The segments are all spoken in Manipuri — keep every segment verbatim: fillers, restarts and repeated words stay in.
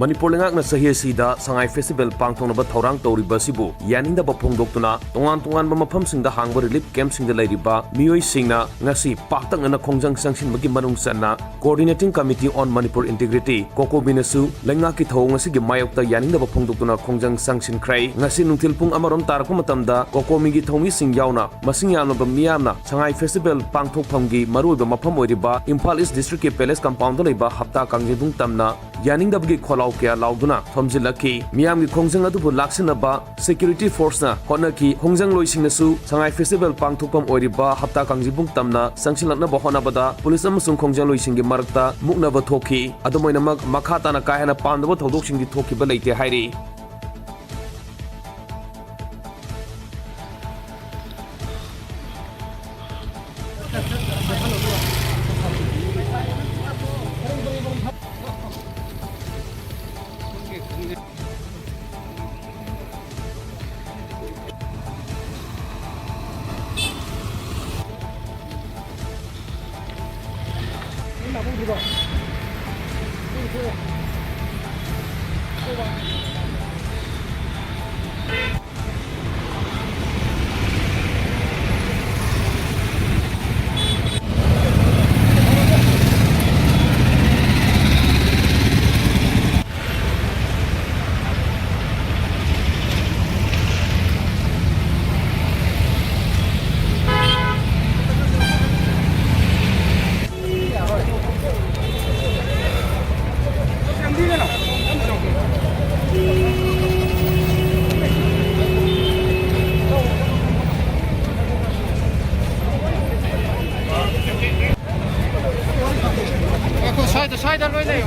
ꯃꯅꯤꯄꯨꯔ ꯂꯩꯉꯥꯛꯅ ꯆꯍꯤ ꯑꯁꯤꯗ ꯁꯉꯥꯏ ꯐꯦꯁꯇꯤꯚꯦꯜ ꯄꯥꯡꯊꯣꯛꯅꯕ ꯊꯧꯔꯥꯡ ꯇꯧꯔꯤꯕ ꯑꯁꯤꯕꯨ ꯌꯥꯅꯤꯡꯗꯕ ꯐꯣꯡꯗꯣꯛꯇꯨꯅ ꯇꯣꯉꯥꯟ ꯇꯣꯉꯥꯟꯕ ꯃꯐꯝꯁꯤꯡꯗ ꯍꯥꯡꯕ ꯔꯤꯂꯤꯐ ꯀꯦꯝꯞꯁꯤꯡꯗ ꯂꯩꯔꯤꯕ ꯃꯤꯑꯣꯏꯁꯤꯡꯅ ꯉꯁꯤ ꯄꯥꯛꯇꯛꯅꯅ ꯈꯣꯡꯖꯪ ꯆꯪꯁꯤꯟꯕꯒꯤ ꯃꯅꯨꯡ ꯆꯟꯅ Coordinating Committee on Manipur Integrity, ꯀꯣꯀꯣꯃꯤꯅꯁꯨ ꯂꯩꯉꯥꯛꯀꯤ ꯊꯧꯑꯣꯡ ꯑꯁꯤꯒꯤ ꯃꯥꯌꯣꯛꯇ ꯌꯥꯅꯤꯡꯗꯕ ꯐꯣꯡꯗꯣꯛꯇꯨꯅ ꯈꯣꯡꯖꯪ ꯆꯪꯁꯤꯟꯈ꯭ꯔꯦ꯫ ꯉꯁꯤ ꯅꯨꯡꯊꯤꯜ ꯄꯨꯡ ꯑꯃꯔꯣꯝ ꯇꯥꯔꯛꯄ ꯃꯇꯝꯗ ꯀꯣꯀꯣꯃꯤꯒꯤ ꯊꯧꯃꯤꯁꯤꯡ ꯌꯥꯎꯅ ꯃꯁꯤꯡ ꯌꯥꯝꯂꯕ ꯃꯤꯌꯥꯝꯅ ꯁꯉꯥꯏ ꯐꯦꯁꯇꯤꯚꯦꯜ ꯄꯥꯡꯊꯣꯛꯐꯝꯒꯤ ꯃꯔꯨꯑꯣꯏꯕ ꯃꯐꯝ ꯑꯣꯏꯔꯤꯕ ꯏꯝꯐꯥꯜ ꯏꯁ ꯗꯤꯁꯇ꯭ꯔꯤꯛꯀꯤ ꯄꯦꯂꯦꯁ ꯀꯝꯄꯥꯎꯟꯗ ꯂꯩꯕ ꯍꯞꯇꯥ ꯀꯥꯡꯖꯩꯕꯨꯡ ꯇꯝꯅ ꯌꯥꯅꯤꯡꯗꯕꯒꯤ ꯈꯣꯜꯂꯥꯎ ꯀꯌꯥ ꯂꯥꯎꯗꯨꯅ ꯊꯣꯝꯖꯤꯜꯂꯛꯈꯤ꯫ ꯃꯤꯌꯥꯝꯒꯤ ꯈꯣꯡꯖꯪ ꯑꯗꯨꯕꯨ ꯂꯥꯛꯁꯤꯟꯅꯕ ꯁꯦꯀ꯭ꯌꯨꯔꯤꯇꯤ ꯐꯣꯔꯁꯅ ꯍꯣꯠꯅꯈꯤ꯫ ꯈꯣꯡꯖꯪꯂꯣꯏꯁꯤꯡꯅꯁꯨ ꯁꯉꯥꯏ ꯐꯦꯁꯇꯤꯚꯦꯜ ꯄꯥꯡꯊꯣꯛꯐꯝ ꯑꯣꯏꯔꯤꯕ ꯍꯞꯇꯥ ꯀꯥꯡꯖꯩꯕꯨꯡ ꯇꯝꯅ ꯆꯪꯁꯤꯜꯂꯛꯅꯕ ꯍꯣꯠꯅꯕꯗ ꯄꯨꯂꯤꯁ ꯑꯃꯁꯨꯡ ꯈꯣꯡꯖꯪꯂꯣꯏꯁꯤꯡꯒꯤ ꯃꯔꯛꯇ ꯃꯨꯛꯅꯕ ꯊꯣꯛꯈꯤ꯫ ꯑꯗꯨꯝ ꯑꯣꯏꯅꯃꯛ, ꯃꯈꯥ ꯇꯥꯅ ꯀꯥ ꯍꯦꯟꯅ ꯄꯥꯝꯗꯕ ꯊꯧꯗꯣꯛꯁꯤꯡꯗꯤ ꯊꯣꯛꯈꯤꯕ ꯂꯩꯇꯦ ꯍꯥꯏꯔꯤ꯫ ꯉꯥꯏꯈꯣ, ꯁ꯭ꯋꯥꯏꯗ, ꯁ꯭ꯋꯥꯏꯗ ꯂꯣꯏ ꯂꯩꯌꯣ꯫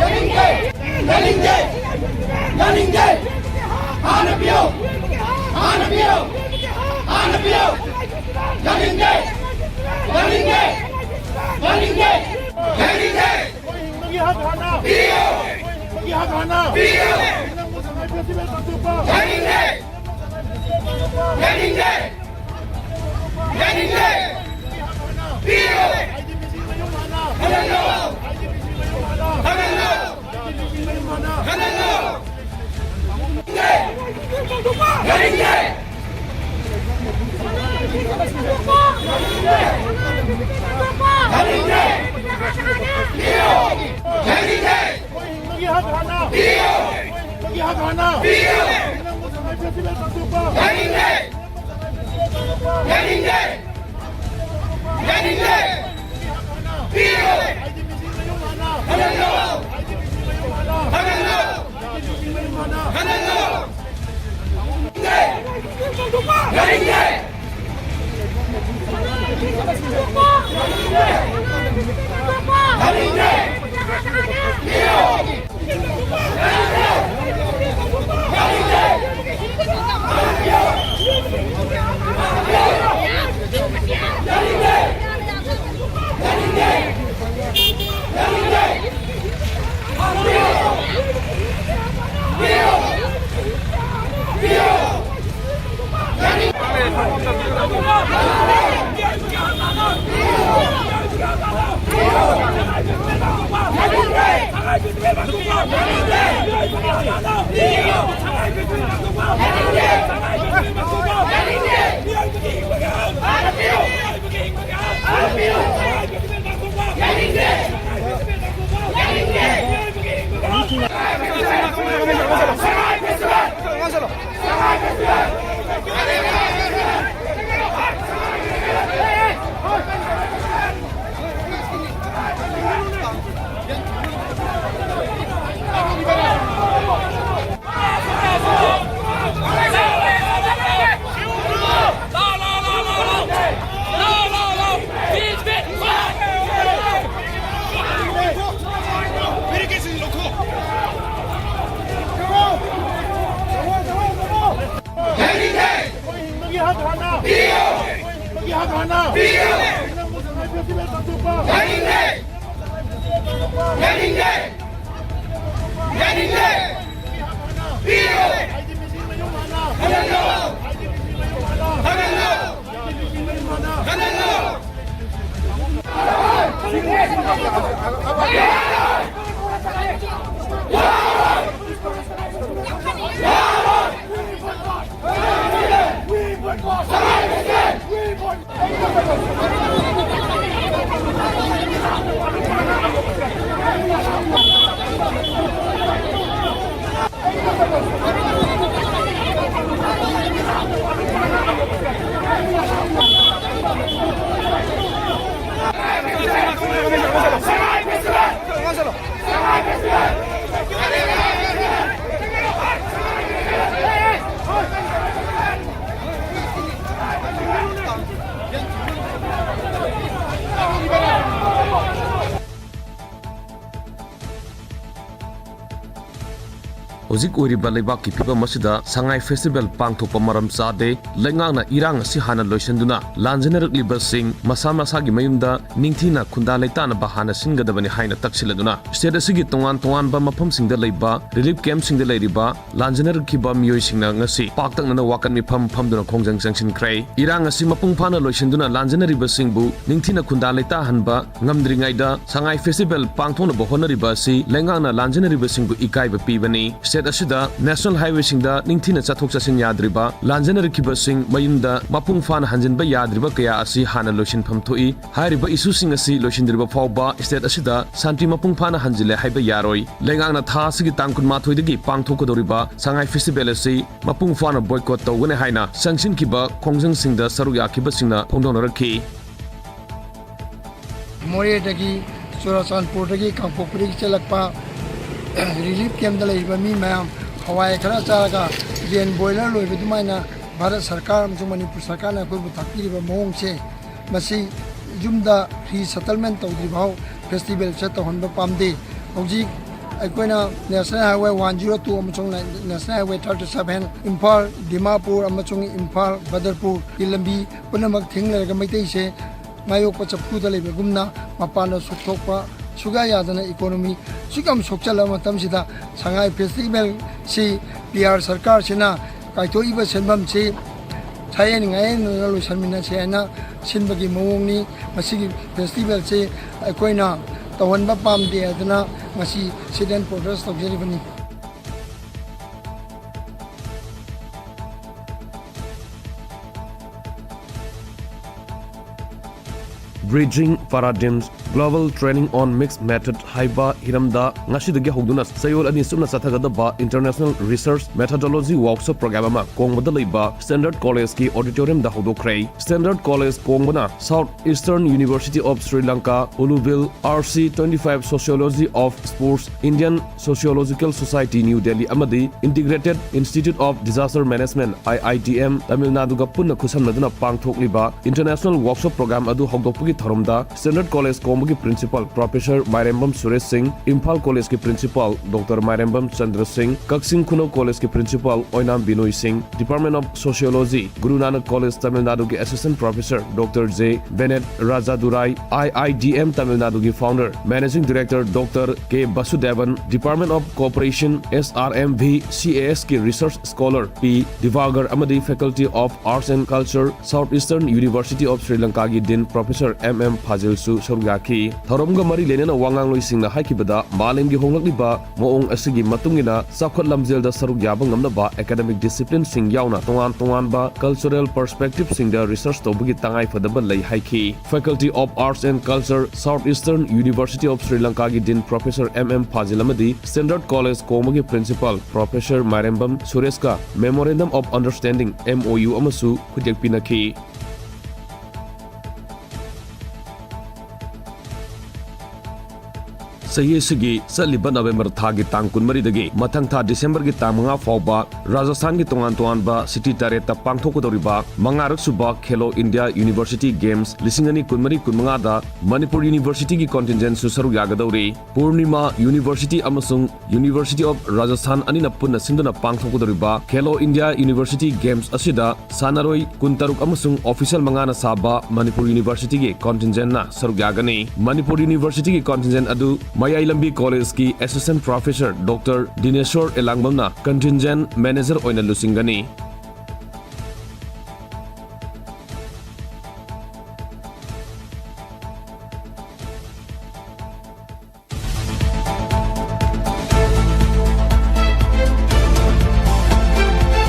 ꯌꯥꯅꯤꯡꯗꯦ! ꯌꯥꯅꯤꯡꯗꯦ! ꯌꯥꯅꯤꯡꯗꯦ! ꯍꯥꯟꯅ ꯄꯤꯌꯨ! ꯍꯥꯟꯅ ꯄꯤꯌꯨ! ꯍꯥꯟꯅ ꯄꯤꯌꯨ! ꯌꯥꯅꯤꯡꯗꯦ! ꯌꯥꯅꯤꯡꯗꯦ! ꯌꯥꯅꯤꯡꯗꯦ! ꯌꯥꯅꯤꯡꯗꯦ! ꯑꯩꯈꯣꯏ ꯍꯤꯡꯕꯒꯤ ꯍꯛ ꯍꯥꯟꯅ! ꯄꯤꯌꯨ! ꯑꯩꯈꯣꯏ ꯍꯤꯡꯕꯒꯤ ꯍꯛ ꯍꯥꯟꯅ! ꯄꯤꯌꯨ! ꯅꯪꯕꯨ ꯁꯉꯥꯏ ꯐꯦꯁꯇꯤꯚꯦꯜ ꯄꯥꯡꯊꯣꯛꯄ! ꯌꯥꯅꯤꯡꯗꯦ! ꯌꯥꯅꯤꯡꯗꯦ! ꯌꯥꯅꯤꯡꯗꯦ! ꯄꯤꯌꯨ! ꯑꯥꯏ ꯗꯤ ꯄꯤ ꯁꯤ ꯃꯌꯨꯝ ꯍꯥꯟꯅ! ꯍꯜꯍꯜꯂꯨ! ꯑꯥꯏ ꯗꯤ ꯄꯤ ꯁꯤ ꯃꯌꯨꯝ ꯍꯥꯟꯅ! ꯍꯜꯍꯜꯂꯨ! ꯑꯥꯏ ꯗꯤ ꯄꯤ ꯁꯤ ꯃꯌꯨꯝ ꯍꯥꯟꯅ! ꯍꯜꯍꯜꯂꯨ! ꯌꯥꯅꯤꯡꯗꯦ! ꯌꯥꯅꯤꯡꯗꯦ! ꯑꯩꯈꯣꯏ ꯍꯤꯡꯕꯒꯤ ꯍꯛ ꯍꯥꯟꯅ! ꯑꯩꯈꯣꯏ ꯍꯤꯡꯕꯒꯤ ꯍꯛ ꯍꯥꯟꯅ! ꯅꯪꯕꯨ ꯁꯉꯥꯏ ꯐꯦꯁꯇꯤꯚꯦꯜ ꯄꯥꯡꯊꯣꯛꯄ! ꯌꯥꯅꯤꯡꯗꯦ! ꯌꯥꯅꯤꯡꯗꯦ! ꯌꯥꯅꯤꯡꯗꯦ! ꯄꯤꯌꯨ! ꯍꯜꯍꯜꯂꯨ! ꯍꯜꯍꯜꯂꯨ! ꯍꯜꯍꯜꯂꯨ! ꯌꯥꯅꯤꯡꯗꯦ! ꯌꯥꯅꯤꯡꯗꯦ! ꯄꯤꯌꯨ! ꯌꯥꯅꯤꯡꯗꯦ! ꯑꯩꯈꯣꯏ ꯍꯤꯡꯕꯒꯤ ꯍꯛ ꯍꯥꯟꯅ! ꯄꯤꯌꯨ! ꯑꯩꯈꯣꯏ ꯍꯤꯡꯕꯒꯤ ꯍꯛ ꯍꯥꯟꯅ! ꯄꯤꯌꯨ! ꯅꯪꯕꯨ ꯁꯉꯥꯏ ꯐꯦꯁꯇꯤꯚꯦꯜ ꯄꯥꯡꯊꯣꯛꯄ! ꯌꯥꯅꯤꯡꯗꯦ! ꯌꯥꯅꯤꯡꯗꯦ! ꯌꯥꯅꯤꯡꯗꯦ! ꯄꯤꯌꯨ! ꯑꯥꯏ ꯗꯤ ꯄꯤ ꯁꯤ ꯃꯌꯨꯝ ꯍꯥꯟꯅ! ꯍꯜꯍꯜꯂꯨ! ꯑꯥꯏ ꯗꯤ ꯄꯤ ꯁꯤ ꯃꯌꯨꯝ ꯍꯥꯟꯅ! ꯍꯜꯍꯜꯂꯨ! ꯑꯥꯏ ꯗꯤ ꯄꯤ ꯁꯤ ꯃꯌꯨꯝ ꯍꯥꯟꯅ! ꯍꯜꯍꯜꯂꯨ! ꯍꯧꯖꯤꯛ ꯑꯣꯏꯔꯤꯕ ꯂꯩꯕꯥꯛꯀꯤ ꯐꯤꯕꯝ ꯑꯁꯤꯗ ꯁꯉꯥꯏ ꯐꯦꯁꯇꯤꯚꯦꯜ ꯄꯥꯡꯊꯣꯛꯄ ꯃꯔꯝ ꯆꯥꯗꯦ꯫ ꯂꯩꯉꯥꯛꯅ ꯏꯔꯥꯡ ꯑꯁꯤ ꯍꯥꯟꯅ ꯂꯣꯏꯁꯤꯟꯗꯨꯅ ꯂꯥꯟꯖꯦꯟꯅꯔꯛꯂꯤꯕꯁꯤꯡ ꯃꯁꯥ ꯃꯁꯥꯒꯤ ꯃꯌꯨꯝꯗ ꯅꯤꯡꯊꯤꯅ ꯈꯨꯟꯗꯥ ꯂꯩꯇꯥꯅꯕ ꯍꯥꯟꯅ ꯁꯤꯟꯒꯗꯕꯅꯤ ꯍꯥꯏꯅ ꯇꯛꯁꯤꯜꯂꯗꯨꯅ state ꯑꯁꯤꯒꯤ ꯇꯣꯉꯥꯟ ꯇꯣꯉꯥꯟꯕ ꯃꯐꯝꯁꯤꯡꯗ ꯂꯩꯕ relief campꯁꯤꯡꯗ ꯂꯩꯔꯤꯕ ꯂꯥꯟꯖꯦꯟꯅꯔꯛꯈꯤꯕ ꯃꯤꯑꯣꯏꯁꯤꯡꯅ ꯉꯁꯤ ꯄꯥꯛꯇꯛꯅꯅ ꯋꯥꯀꯠ ꯃꯤꯐꯝ ꯐꯝꯗꯨꯅ ꯈꯣꯡꯖꯪ ꯆꯪꯁꯤꯟꯈ꯭ꯔꯦ꯫ ꯏꯔꯥꯡ ꯑꯁꯤ ꯃꯄꯨꯡ ꯐꯥꯅ ꯂꯣꯏꯁꯤꯟꯗꯨꯅ ꯂꯥꯟꯖꯦꯟꯅꯔꯤꯕꯁꯤꯡꯕꯨ ꯅꯤꯡꯊꯤꯅ ꯈꯨꯟꯗꯥ ꯂꯩꯇꯥꯍꯟꯕ ꯉꯝꯗ꯭ꯔꯤꯉꯩꯗ ꯁꯉꯥꯏ ꯐꯦꯁꯇꯤꯚꯦꯜ ꯄꯥꯡꯊꯣꯛꯅꯕ ꯍꯣꯠꯅꯔꯤꯕ ꯑꯁꯤ ꯂꯩꯉꯥꯛꯅ ꯂꯥꯟꯖꯦꯟꯅꯔꯤꯕꯁꯤꯡꯕꯨ ꯏꯀꯥꯏꯕ ꯄꯤꯕꯅꯤ꯫ State ꯑꯁꯤꯗ national highwayꯁꯤꯡꯗ ꯅꯤꯡꯊꯤꯅ ꯆꯠꯊꯣꯛ ꯆꯠꯁꯤꯟ ꯌꯥꯗ꯭ꯔꯤꯕ, ꯂꯥꯟꯖꯦꯟꯅꯔꯛꯈꯤꯕꯁꯤꯡ ꯃꯌꯨꯝꯗ ꯃꯄꯨꯡ ꯐꯥꯅ ꯍꯟꯖꯤꯟꯕ ꯌꯥꯗ꯭ꯔꯤꯕ ꯀꯌꯥ ꯑꯁꯤ ꯍꯥꯟꯅ ꯂꯣꯏꯁꯤꯟꯐꯝ ꯊꯣꯛꯏ꯫ ꯍꯥꯏꯔꯤꯕ issueꯁꯤꯡ ꯑꯁꯤ ꯂꯣꯏꯁꯤꯟꯗ꯭ꯔꯤꯕ ꯐꯥꯎꯕ state ꯑꯁꯤꯗ ꯁꯥꯟꯇꯤ ꯃꯄꯨꯡ ꯐꯥꯅ ꯍꯟꯖꯤꯜꯂꯦ ꯍꯥꯏꯕ ꯌꯥꯔꯣꯏ꯫ ꯂꯩꯉꯥꯛꯅ ꯊꯥ ꯑꯁꯤꯒꯤ ꯇꯥꯡ ꯀꯨꯟꯃꯥꯊꯣꯏꯗꯒꯤ ꯄꯥꯡꯊꯣꯛꯀꯗꯧꯔꯤꯕ ꯁꯉꯥꯏ ꯐꯦꯁꯇꯤꯚꯦꯜ ꯑꯁꯤ ꯃꯄꯨꯡ ꯐꯥꯅ boycott ꯇꯧꯒꯅꯤ ꯍꯥꯏꯅ ꯆꯪꯁꯤꯟꯈꯤꯕ ꯈꯣꯡꯖꯪꯁꯤꯡꯗ ꯁꯔꯨꯛ ꯌꯥꯈꯤꯕꯁꯤꯡꯅ ꯐꯣꯡꯗꯣꯛꯅꯔꯛꯈꯤ꯫ ꯃꯣꯔꯦꯗꯒꯤ, ꯆꯨꯔꯥꯆꯥꯟꯄꯨꯔꯗꯒꯤ, ꯀꯥꯡꯄꯣꯛꯄꯤꯗꯒꯤ ꯆꯦꯜꯂꯛꯄ relief campꯇ ꯂꯩꯔꯤꯕ ꯃꯤ ꯃꯌꯥꯝ ꯍꯋꯥꯏ ꯈꯔ ꯆꯥꯔꯒ ꯌꯦꯟ ꯕꯣꯏꯂꯔ ꯂꯣꯏꯕ ꯑꯗꯨꯃꯥꯏꯅ ꯚꯥꯔꯠ ꯁꯔꯀꯥꯔ ꯑꯃꯁꯨꯡ ꯃꯅꯤꯄꯨꯔ ꯁꯔꯀꯥꯔꯅ ꯑꯩꯈꯣꯏꯕꯨ ꯇꯥꯛꯄꯤꯔꯤꯕ ꯃꯑꯣꯡꯁꯦ, ꯃꯁꯤ ꯌꯨꯝꯗ resettlement ꯇꯧꯗ꯭ꯔꯤ ꯐꯥꯎ ꯐꯦꯁꯇꯤꯚꯦꯜꯁꯦ ꯇꯧꯍꯟꯕ ꯄꯥꯝꯗꯦ꯫ ꯍꯧꯖꯤꯛ ꯑꯩꯈꯣꯏꯅ National Highway one zero two ꯑꯃꯁꯨꯡ National Highway thirty seven, Imphal, Dimapur ꯑꯃꯁꯨꯡ ꯏꯝꯐꯥꯜ ꯕꯗꯔꯄꯨꯔꯒꯤ ꯂꯝꯕꯤ ꯄꯨꯝꯅꯃꯛ ꯊꯤꯡꯂꯔꯒ ꯃꯩꯇꯩꯁꯦ ꯉꯥꯌꯣꯛꯄ ꯆꯐꯨꯗ ꯂꯩꯕꯒꯨꯝꯅ ꯃꯄꯥꯟꯗ ꯁꯣꯛꯊꯣꯛꯄ ꯁꯨꯛꯌꯥ ꯌꯥꯗꯅ economy ꯁꯨꯛ ꯌꯥꯝ ꯁꯣꯛꯆꯜꯂꯕ ꯃꯇꯝꯁꯤꯗ ꯁꯉꯥꯏ ꯐꯦꯁꯇꯤꯚꯦꯜꯁꯤ ꯕꯤꯍꯥꯔ ꯁꯔꯀꯥꯔꯁꯤꯅ ꯀꯥꯏꯊꯣꯛꯏꯕ ꯁꯦꯟꯐꯝꯁꯤ ꯁꯥꯌꯦꯟ ꯉꯥꯌꯦꯟꯅꯅ ꯂꯣꯏꯁꯟꯃꯤꯟꯅꯁꯦ ꯍꯥꯏꯅ ꯁꯤꯟꯕꯒꯤ ꯃꯑꯣꯡꯅꯤ꯫ ꯃꯁꯤꯒꯤ ꯐꯦꯁꯇꯤꯚꯦꯜꯁꯤ ꯑꯩꯈꯣꯏꯅ ꯇꯧꯍꯟꯕ ꯄꯥꯝꯗꯦ ꯍꯥꯏꯗꯅ ꯉꯁꯤ sit and protest ꯇꯧꯖꯔꯤꯕꯅꯤ꯫ Bridging Paradigms, Global Training on Mixed Method ꯍꯥꯏꯕ ꯍꯤꯔꯝꯗ ꯉꯁꯤꯗꯒꯤ ꯍꯧꯗꯨꯅ ꯆꯌꯣꯜ ꯑꯅꯤ ꯆꯨꯞꯅ ꯆꯠꯊꯒꯗꯕ International Research Methodology Workshop Program ꯑꯃ ꯀꯣꯡꯕꯗ ꯂꯩꯕ Standard Collegeꯀꯤ auditoriumꯗ ꯍꯧꯗꯣꯛꯈ꯭ꯔꯦ꯫ Standard College ꯀꯣꯡꯕꯅ South Eastern University of Sri Lanka, Uluville, R C twenty five Sociology of Sports, Indian Sociological Society, New Delhi ꯑꯃꯗꯤ Integrated Institute of Disaster Management, I I T M, Tamil ꯅꯥꯗꯨꯒ ꯄꯨꯟꯅ ꯈꯨꯠꯁꯝꯅꯗꯨꯅ ꯄꯥꯡꯊꯣꯛꯂꯤꯕ International Workshop Program ꯑꯗꯨ ꯍꯧꯗꯣꯛꯄꯒꯤ ꯊꯧꯔꯝꯗ Standard College ꯀꯣꯡ ꯑꯃꯒꯤ Principal Professor ꯃꯥꯏꯔꯦꯝꯕꯝ ꯁꯨꯔꯦꯁ ꯁꯤꯡ, ꯏꯝꯐꯥꯜ College ꯀꯤ Principal Doctor ꯃꯥꯏꯔꯦꯝꯕꯝ ꯆꯟꯗ꯭ꯔ ꯁꯤꯡ, ꯀꯛꯆꯤꯡ ꯈꯨꯅꯧ College ꯀꯤ Principal ꯑꯣꯏꯅꯥꯝ ꯕꯤꯅꯣꯏ ꯁꯤꯡ, Department of Sociology Guru Nanak College Tamil ꯅꯥꯗꯨꯒꯤ Assistant Professor Doctor J Bennet Rajadurai, I I D M Tamil ꯅꯥꯗꯨꯒꯤ Founder Managing Director Doctor K ꯕꯁꯨꯗꯦꯕꯟ, Department of Cooperation S R M V C A S ꯀꯤ Research Scholar ꯄꯤ ꯗꯤꯚꯥꯒꯔ ꯑꯃꯗꯤ Faculty of Arts and Culture South Eastern University of Sri Lanka ꯒꯤ Dean Professor ꯑꯦꯝ ꯑꯦꯝ ꯐꯥꯖꯤꯜꯁꯨ ꯁꯔꯨꯛ ꯌꯥꯈꯤ꯫ ꯊꯧꯔꯝꯒ ꯃꯔꯤ ꯂꯩꯅꯅ ꯋꯥ ꯉꯥꯡꯂꯣꯏꯁꯤꯡꯅ ꯍꯥꯏꯈꯤꯕꯗ, ꯃꯥꯂꯦꯝꯒꯤ ꯍꯣꯡꯂꯛꯂꯤꯕ ꯃꯑꯣꯡ ꯑꯁꯤꯒꯤ ꯃꯇꯨꯡ ꯏꯟꯅ ꯆꯥꯎꯈꯠ ꯂꯝꯖꯦꯜꯗ ꯁꯔꯨꯛ ꯌꯥꯕ ꯉꯝꯅꯕ academic discipline ꯁꯤꯡ ꯌꯥꯎꯅ ꯇꯣꯉꯥꯟ ꯇꯣꯉꯥꯟꯕ cultural perspective ꯁꯤꯡꯗ research ꯇꯧꯕꯒꯤ ꯇꯉꯥꯏ ꯐꯗꯕ ꯂꯩ ꯍꯥꯏꯈꯤ꯫ Faculty of Arts and Culture South Eastern University of Sri Lanka ꯒꯤ Dean Professor ꯑꯦꯝ ꯑꯦꯝ ꯐꯥꯖꯤꯜ ꯑꯃꯗꯤ Standard College ꯀꯣꯡꯕꯒꯤ Principal Professor ꯃꯥꯏꯔꯦꯝꯕꯝ ꯁꯨꯔꯦꯁꯀ Memorandum of Understanding, M O U, ꯑꯃꯁꯨ ꯈꯨꯠꯌꯦꯛ ꯄꯤꯅꯈꯤ꯫ ꯆꯍꯤ ꯑꯁꯤꯒꯤ ꯆꯠꯂꯤꯕ ꯅꯕꯦꯝꯕꯔ ꯊꯥꯒꯤ ꯇꯥꯡ ꯀꯨꯟꯃꯔꯤꯗꯒꯤ ꯃꯊꯪ ꯊꯥ ꯗꯤꯁꯦꯝꯕꯔꯒꯤ ꯇꯥꯡ ꯃꯉꯥ ꯐꯥꯎꯕ ꯔꯥꯖꯁꯊꯥꯟꯒꯤ ꯇꯣꯉꯥꯟ ꯇꯣꯉꯥꯟꯕ city ꯇꯔꯦꯠꯇ ꯄꯥꯡꯊꯣꯛꯀꯗꯧꯔꯤꯕ ꯃꯉꯥꯔꯛ ꯁꯨꯕ Khelo India University Games ꯂꯤꯁꯤꯡ ꯑꯅꯤ ꯀꯨꯟꯃꯔꯤ ꯀꯨꯟꯃꯉꯥꯗ ꯃꯅꯤꯄꯨꯔ University ꯒꯤ contingent ꯁꯨ ꯁꯔꯨꯛ ꯌꯥꯒꯗꯧꯔꯤ꯫ ꯄꯨꯔꯅꯤꯃꯥ University ꯑꯃꯁꯨꯡ University of Rajasthan ꯑꯅꯤꯅ ꯄꯨꯟꯅ ꯁꯤꯟꯗꯨꯅ ꯄꯥꯡꯊꯣꯛꯀꯗꯧꯔꯤꯕ Khelo India University Games ꯑꯁꯤꯗ ꯁꯥꯟꯅꯔꯣꯏ ꯀꯨꯟꯇꯔꯨꯛ ꯑꯃꯁꯨꯡ official ꯃꯉꯥꯅ ꯁꯥꯕ ꯃꯅꯤꯄꯨꯔ University ꯒꯤ contingent ꯅ ꯁꯔꯨꯛ ꯌꯥꯒꯅꯤ꯫ ꯃꯅꯤꯄꯨꯔ University ꯒꯤ contingent ꯑꯗꯨ ꯃꯌꯥꯏ ꯂꯝꯕꯤ College ꯀꯤ Assistant Professor Doctor ꯗꯤꯅꯦꯁꯣꯔ ꯑꯦꯂꯥꯡꯕꯝꯅ contingent manager ꯑꯣꯏꯅ ꯂꯨꯆꯤꯡꯒꯅꯤ꯫